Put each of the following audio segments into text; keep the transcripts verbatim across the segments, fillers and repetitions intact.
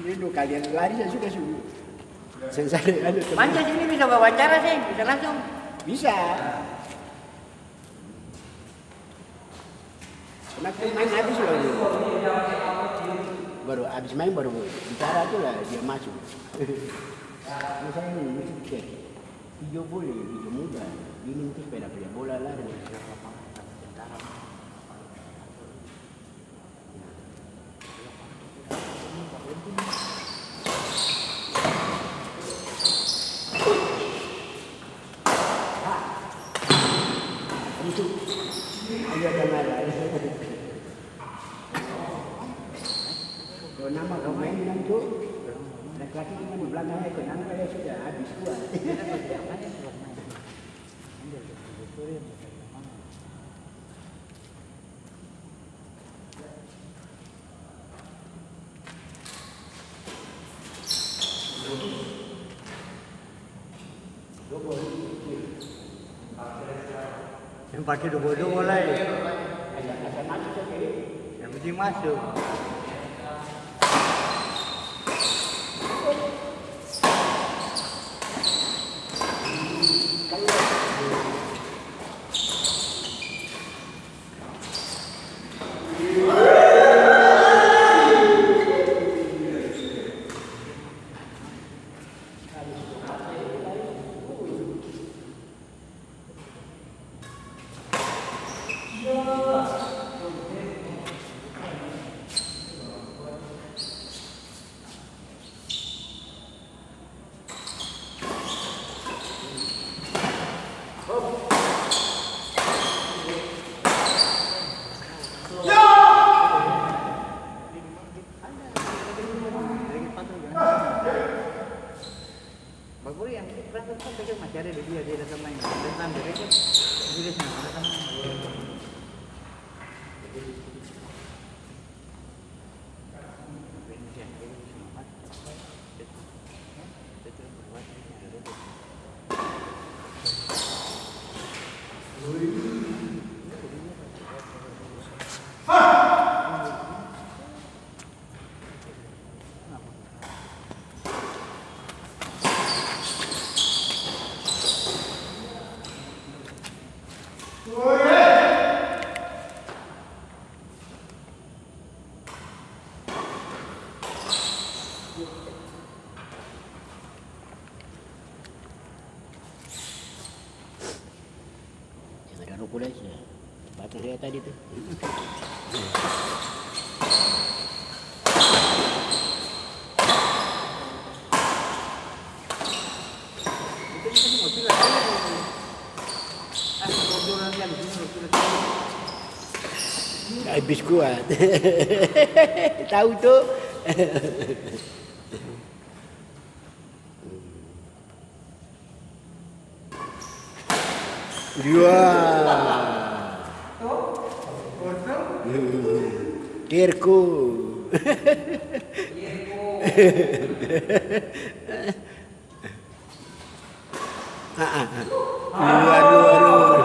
Ini dua kali lari saya sudah su-, seng sadar ada teman. Manja sini bisa wawancara seng, bisa langsung. Bisa. Karna kan main habis baru, baru habis main baru bicara tu lah dia masuk. Misalnya ini, ini cek. Ijo boleh, ijo muda. Ini nanti sepeda, sepeda bola lari. Kalau nama pemain bilang tu, laki-laki cuma di belakang aja, kenapa dia sudah habis kuat. Yang pake dobo-dobo lai. Yang penting masuk. Baguru yang berangkat kan tadi masih ada di dia, dia datang main. Datang dari itu, dia datang, datang main. Yang ada roko lai, sudah. Patah dia tadi tu. Habis kuat. Tahu tu. Iya. Terko. Ah, ah, ah. Aduh, aduh, aduh.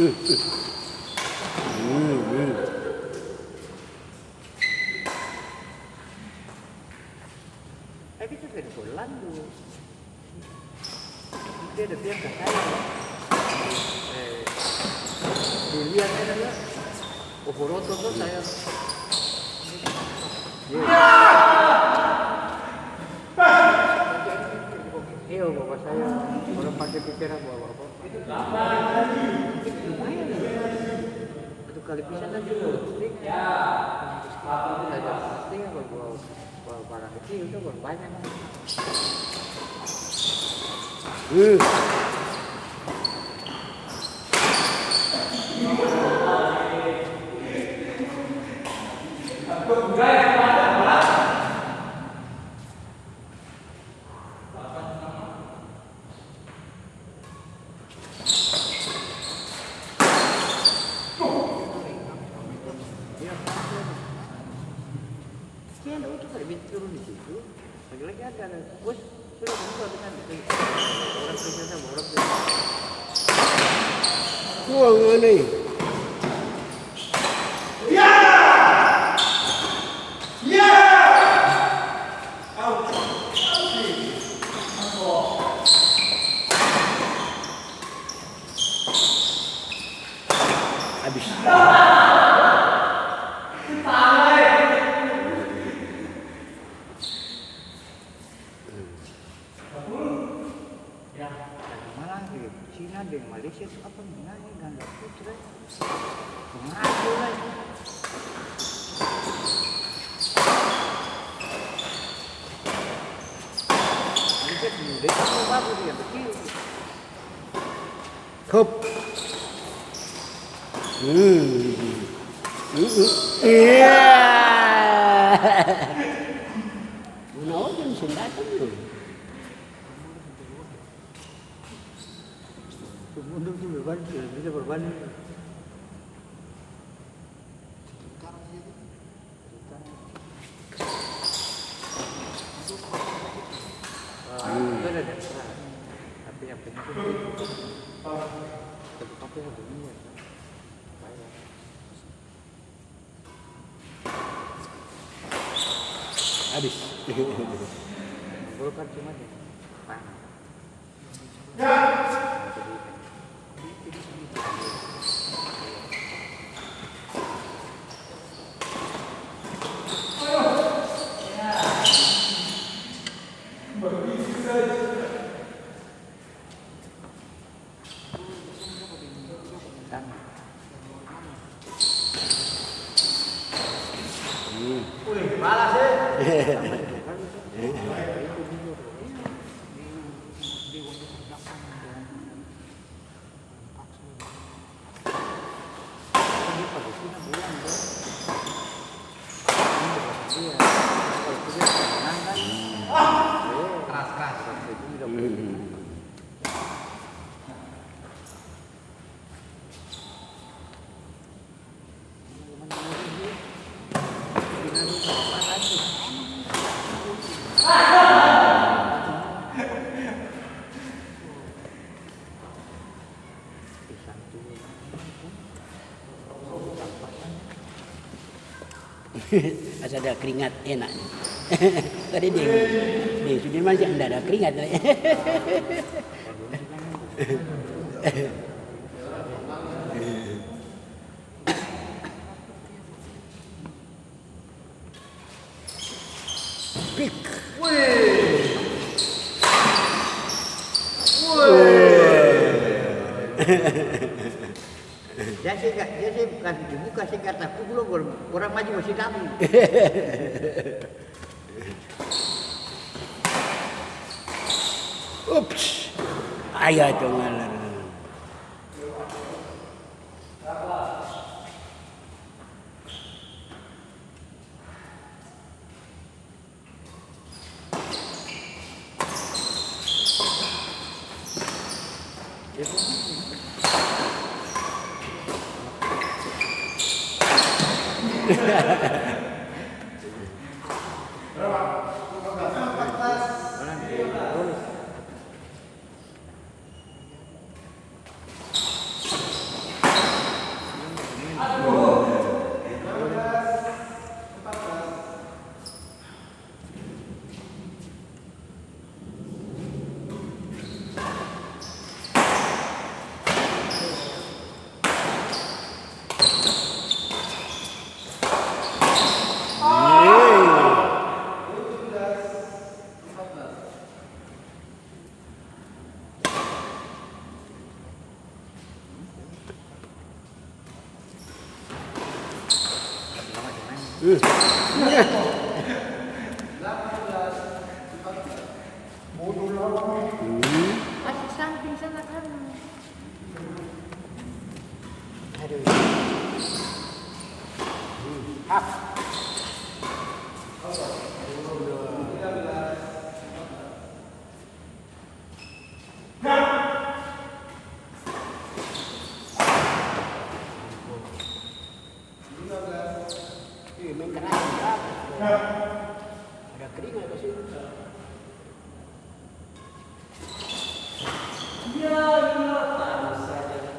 Hmm, hmm. Tapi itu dari Orlando. Dia ada bilang ke saya, eh, dilihat aja lah. Ohoroto tuh saya. Iya. Iya, bapak saya, orang pakai pikiran bawa apa? Lumayan. Satu kali bisa kan juga. Saya pasti kalau bawa, bawa barang kecil itu baru banyak. Hmm. Kasian, oh, tuh, pada bisa turun di situ. Lagi-lagi ada, ada. Bos, sudah, kamu sudah dengar, gitu. Orang kerja sama orang kerja. Buang aneh. Abis. Cina deng Malaysia tu apa menang ni ganda putra. Pengaku lai. Malaysia tu dia tak mau bagus dia kecil. Hup. Hmm. Hmm, hmm. Iya. Guna ojek mesin datang tu. Mundur tu beban, tidak bisa berbanding. Ah, itu ada dasar. Tapi yang penting itu, tapi yang penting itu, Habis. Golkar cuma di mana? Asa ada keringat, enak. Tadi deng, deng Sudirman seng ada keringat. Pik. Weh. Weh. Dia seng ka-, dia seng kasi dibuka, seng kata pukul, orang maju masih dalam. Ups. Ayo, tuh, ngalar. Kasih samping sana kan. Aduh. Hap. Eh, main terakhir, bagus. Ada keringat di situ. Ya, ya, baru saja.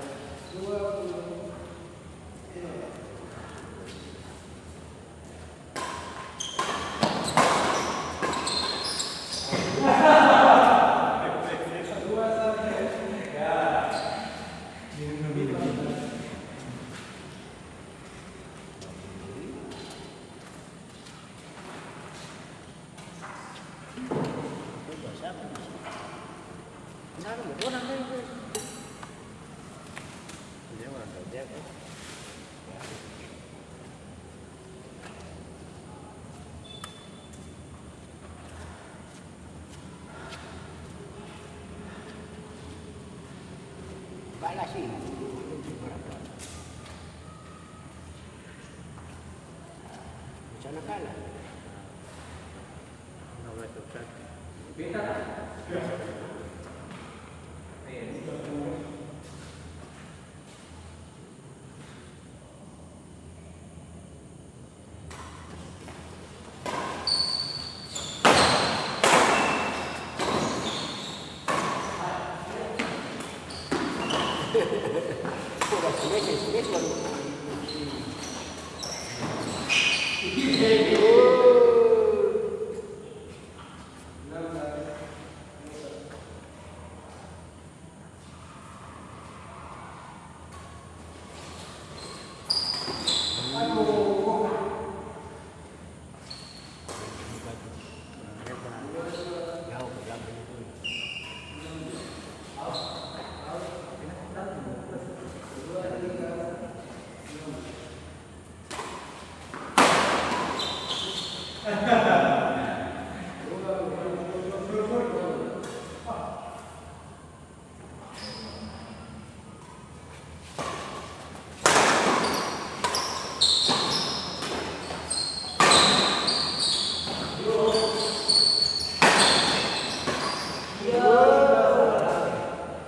Kalah sih. Berapa? Di sana kalah.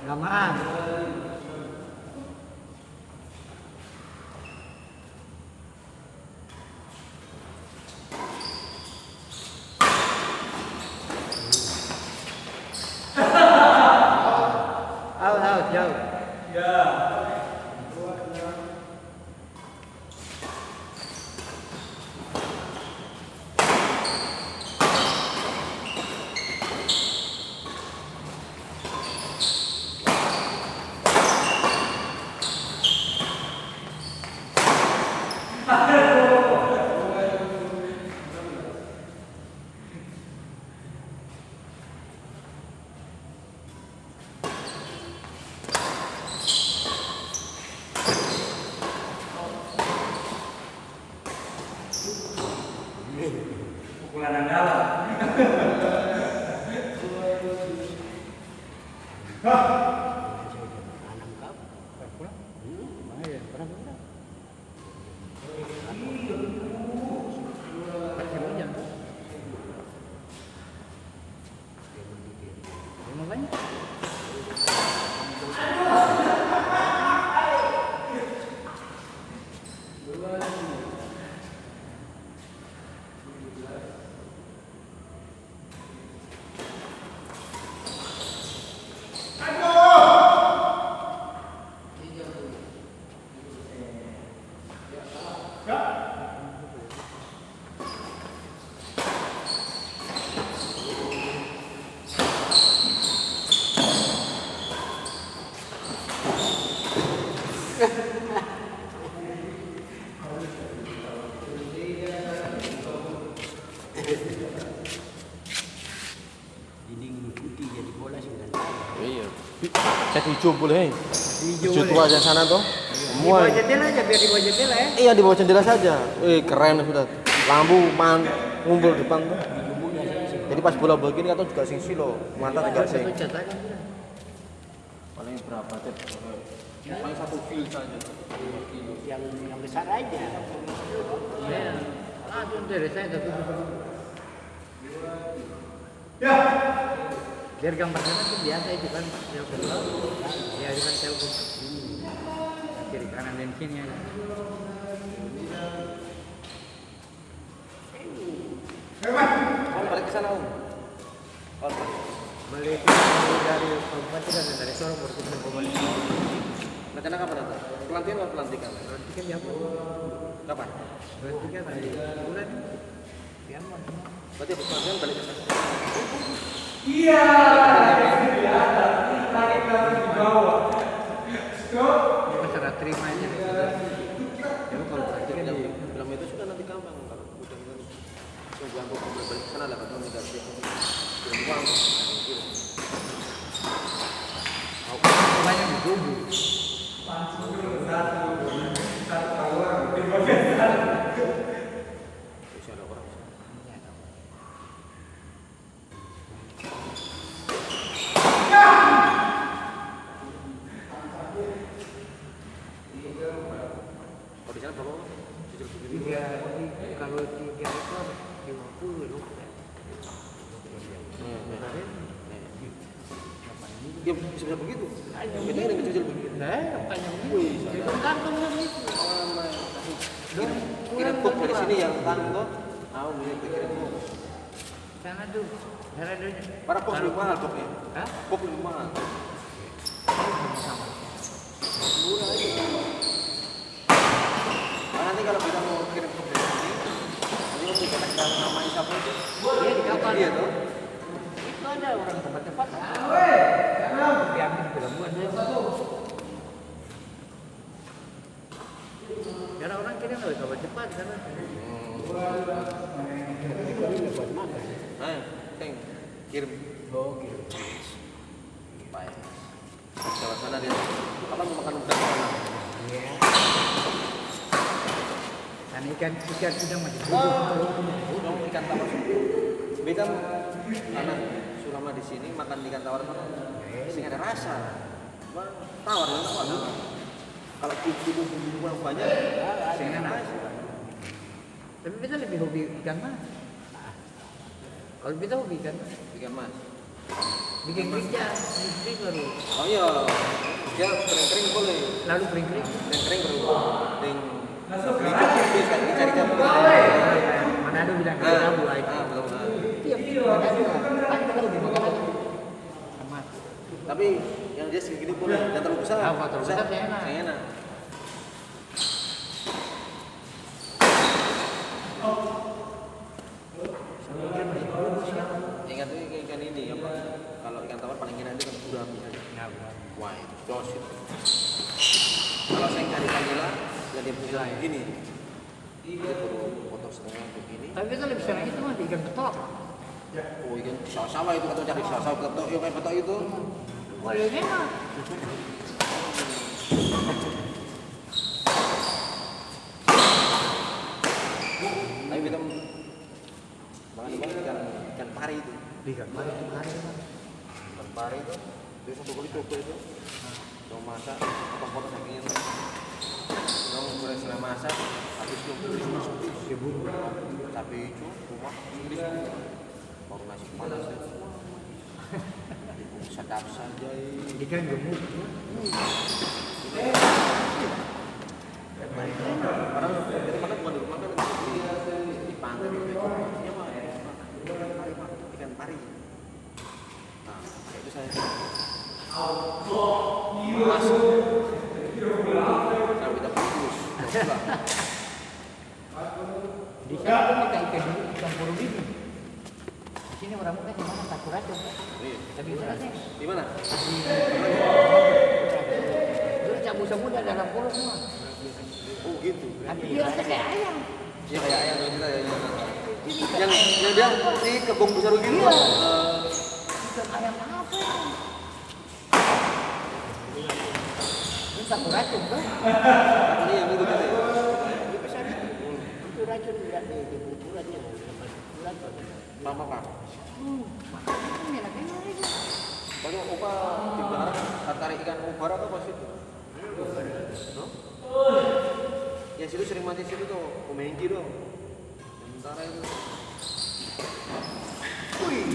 Gamaan. Out, out, jauh. Pukulan andalan. Dinding putih jadi bola seng ganti. Iya. Pi-, cat hijau boleh, eh. Hijau boleh. Tua yang sana tuh. Iya. Semua. Di bawah jendela aja, biar di bawah jendela, ya. Iya, di bawah jendela saja. Eh, keren sudah. Lampu man-, ngumpul depan tuh. Jadi pas bola begini, katong juga sing silo, mata juga sing. Satu cat aja sudah. Paling berapa cat? Paling satu fil saja. Yang, yang besar aja. Iya. Langsung dari saya satu. Ya. Biar gambar sana tuh biasa itu kan, telkom. Ya, itu kan telkom. Kiri kanan dan sini ya. Om, balik ke sana, Om. Om, balik. Balik dari kabupaten dan dari Sorong baru kita mau balik. Rencana kapan datang? Pelantikan atau pelantikan? Pelantikan di apa? Kapan? Pelantikan hari bulan. Berarti habis makan balik ke sana. Iya, lagi di atas, lagi di bawah. Stop. Ini mah serah terima aja deh, sudah. Jadi kalau perhatikan di bilang itu sudah nanti gampang, kalau udah bilang, tunggu aku balik ke sana lah, katanya udah siap. Belum uang. Banyak dituduh. Satu, satu orang. Terus ada orang. Iya, ada orang. Bisa, bisa begitu. Tanya begitu. Tanya begitu. Eh, tanya begitu. Wih, saya. Itu kan tuh begitu. Kirim, kirim kok dari sini yang tanam tuh. Au, melihat kirim kok. Sana tuh, sana tuh. Para kok lebih mahal koknya. Hah? Kok lebih mahal. Murah aja. Nah, nanti kalau kita mau kirim ke Bali, ini untuk kita tinggal namanya siapa itu? Iya, di kapal. Iya, tuh. Itu ada orang cepat-cepat. Diambil di pelabuhan, ya. Karena orang kirim lewat kapal cepat, sana. Hmm. Tapi kalau ini buat makan. Nah, Teng, kirim. Oh, kirim. Baik. Kalau sana dia, apa mau makan udang sana? Iya. Kan ikan, ikan sudah mati. Oh, udang, ikan tawar. Beta, karena selama di sini makan ikan tawar mana? Iya. Seng ada rasa. Tawar, tawar. Kalau kuku, kuku, kuku yang banyak, seng ada rasa. Tapi beta lebih hobi ikan mas. Kalau beta hobi ikan mas. Ikan mas. Bikin kerja, istri baru. Oh iya, dia kering-kering boleh. Lalu kering-kering. Kering-kering baru. Deng, dicari, dicari campur. Manado bilang, ah, campur, ah, itu. Ah, betul, betul. Iya, Manado. Kan kita lebih makan aja. Sama. Tapi yang dia segini boleh, jangan terlalu besar. Ah, kalau terlalu besar, seng enak. Seng enak. Ingat tuh ikan, ikan ini apa? Kalau ikan tawar paling enak itu kan gurami aja. Ya, gurami. Wah, itu jos itu. Kalau saya cari ikan nila, ya dia punya begini. Dia baru potong setengah begini. Tapi beta lebih senang itu mah, ikan betok. Oh, ikan sawah-sawah itu, katong cari sawah-sawah betok, yang kayak betok itu. Boleh enak. Tapi beta makan di mana? Ikan, ikan pari itu. Ikan pari itu, pari itu. Ikan pari itu, dia satu kali coba itu. Dong masak, potong-potong saking itu. Dong udah setengah masak, habis itu, oke, buru. Tapi itu, rumah, Inggris, baru nasi panas itu. Sedap saja, ih. Ikan gemuk. Padahal, jadi mana bukan di rumah kan, di, di pantai gitu. Iya, Pak, di rumah kan. Ikan pari, Pak. Ikan pari. Nah, itu saya. Mas. Saya minta bungkus. Di sana tuh makan ikan, ikan purulidi. Di sini orang makan di mana? Sakuracung, kan? Iya. Tapi di sana sih. Di mana? Di, dulu cabu samudra dalam pulau semua. Oh, gitu. Tapi dia rasa kayak ayam. Iya, kayak ayam, kalau kita ya, iya. Jadi kayak ayam. Yang, yang dia di kebun besar gitu. Iya. Eh. Ikan ayam apa itu? Ini sakuracung, kan? Ini yang itu tadi. Itu racun, ya, di, di kuburannya. Kuburan, Pak. Sama, Pak. Hmm, makanya enak, enak itu. Pokoknya opa di Barat, tarik ikan opa apa pas itu? No? Ya, situ sering mati situ tuh, pemain judo. Sementara itu. Wih.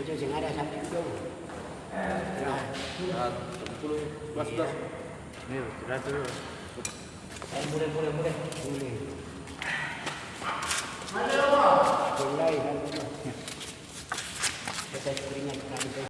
Itu seng ada sampe itu. Nah, sepuluh, sebelas, sebelas. Ini istirahat dulu. Eh, mulai, mulai, mulai. Mulai.